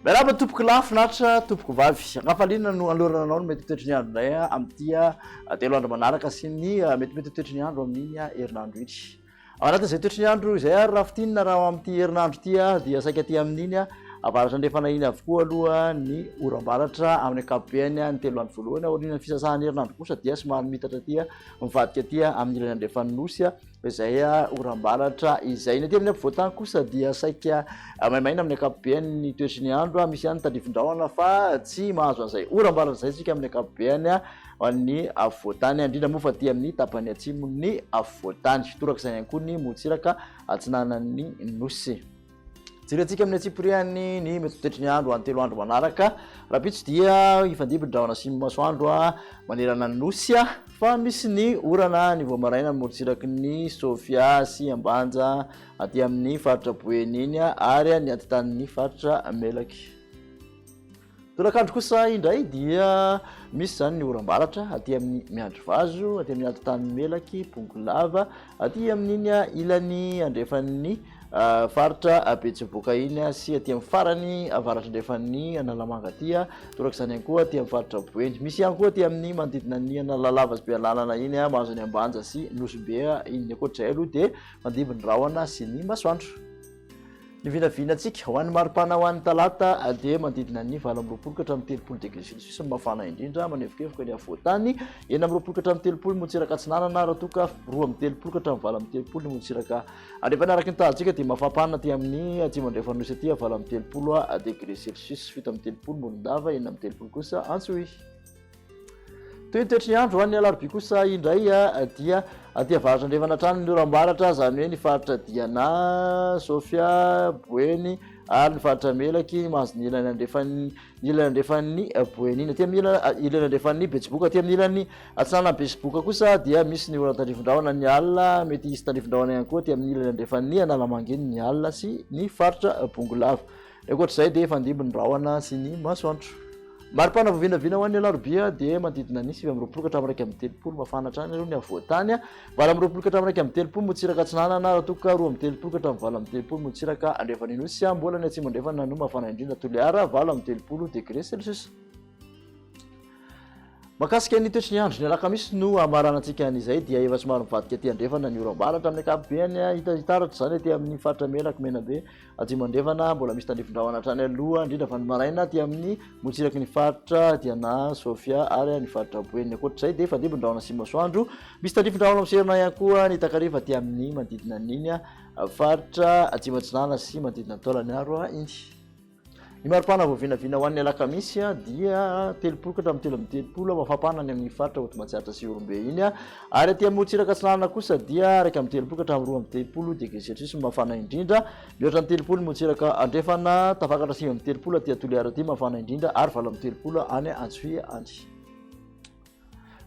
Miarahaba tompoko lahy, finaritra tompoko vavy. Ankafaliana no anolorana anao ny mety ho toetry ny andro indray amin'ity telo andro manaraka sy ny metimety ho toetry ny andro amin'iny herinandro iny. Ao anatin'izay toetry ny andro izay ary raha fintinina raha amin'ity herinandro ity dia saika aty amin'iny avaratra andrefana iny avokoa aloha ny oram-baratra amin'ny ankapobeny ny telo andro voalohany. Aorian'ny fisasahan'ny herinandro kosa dia somary miitatra aty mivadika aty amin'ny ilany andrefan'ny nosy izay oram-baratra izay. Ny aty amin'ny ampovoan-tany kosa dia saika maimaina amin'ny ankapobeny ny toetry ny andro, misy ihany ny tandrifin-drahona fa tsy mahazo an'izay oram-baratra izay isika amin'ny ankapobeny ny afovoan-tany, indrindra moa fa aty amin'ny tapany atsimon'ny afovoan-tany. Torak'izay ihany koa ny morontsiraka atsinanan'ny nosy. Jerentsika amin'ny antsipiriany ny mety ho toetry ny andro any telo andro manaraka. Rahampitso dia hifandimby ny rahona sy ny masoandro manerana ny nosy fa misy ny orana ny vao maraina amin'ny morontsiraky ny Sofia sy Ambanja aty amin'ny faritra Boeny iny ary ny atitan'ny faritra Melaky. Tolakandro kosa indray dia misy izany ny oram-baratra aty amin'ny Miandrivazo, aty amin'ny atitan'ny Melaky, Bongolava, aty amin'iny ilany andrefan'ny ah, faritra Betsiboka iny sy aty amin'ny farany avaratra andrefan'ny Analamanga aty, torak'izany ihany koa aty amin'ny faritra Boeny. Misy ihany koa aty amin'ny manodidina ny Analalava sy Bealanana iny, mahazo ny Ambanja sy Nosy Be iny. Ankoatr'izay aloha dia mandimby ny rahona sy ny masoandro. Ny vinavinantsika ho an'ny maripana ho an'ny talata dia manodidina ny 28 ka hatramin'ny 30 degré celsius ny mafana indrindra, manevokevoka ny afovoan-tany, 26 ka hatramin'ny 30 ny morontsiraka atsinanana raha toa ka 32 ka hatramin'ny 38 ny morontsiraka andrefana. Araka ny tahantsika dia mafampana aty amin'ny atsimo andrefan'ny nosy aty 38 degré celsius, 37 Morondava, 36 kosa Antsohihy. Toy ny toetry ny andro any Alarobia kosa indray dia aty avaratra andrefana hatrany ny oram-baratra, izany hoe ny faritra Diana, Sofia, Boeny ary ny faritra Melaky, mahazo ny ilany andrefan'ny ny ilany andrefan'ny Boeny iny. Aty amin'ny ilany andrefan'ny Betsiboka, aty amin'ny ilany atsinanan'ny Betsiboka kosa dia misy ny orana tandrifin-drahona ny alina, mety hisy tandrifin-drahona ihany koa aty amin'ny ilany andrefan'ny Analamanga iny ny alina sy ny faritra Bongolava. Ankoatra izay dia efa handimby ny rahona sy ny masoandro. Maripana vao vinavina ho an'ny alarobia dia manodidina ny 29 ka hatramin'ny 31, mafana hatrany aloha ny afovoan-tany, 28 ka hatramin'ny 31 morontsiraka atsinanana, raha toa ka 32 ka hatramin'ny 38 morontsiraka andrefan'ny nosy, mbola ny atsimo andrefana no mafana indrindra, Toliara 38 degré celsius. Mahakasika ny toetry ny andro, ny alakamisy no hamaranantsika an'izay dia efa somary mivadika aty andrefana ny oram-baratra amin'ny ankapobeny, hita hitaratra izany aty amin'ny faritra Melaky, Menabe, Atsimo Andrefana, mbola misy tandrifin-drahona hatrany aloha, indrindra fa ny maraina aty amin'ny morontsiraky ny faritra Diana, Sofia ary ny faritra Boeny. Ankoatr'izay dia fandrimbon-drahona sy masoandro. Misy tandrifin-drahona miserana ihany koa ny takariva aty amin'ny manodidina an'iny faritra Atsimo Atsinanana sy manodidina an'i Taolagnaro iny. Ny maripana vao vinavina ho an'ny alakamisy dia 30 ka hatramin'ny 33 mafampana any amin'ny faritra Haute Matsiatra sy Ihorombe iny ary aty amin'ny morontsiraka atsinanana kosa dia 31 ka hatramin'ny 32 degré celsius no mafana indrindra. Mihoatra ny 30 ny morontsiraka andrefana, tafakatra 39 aty Toliara aty mafana indrindra ary 38 any Antsohihy any.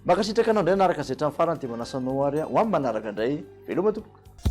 Mankasitraka anao indray nanaraka izay hatramin'ny farany dia manasa anao ary ho amin'ny manaraka indray. Veloma tompoko.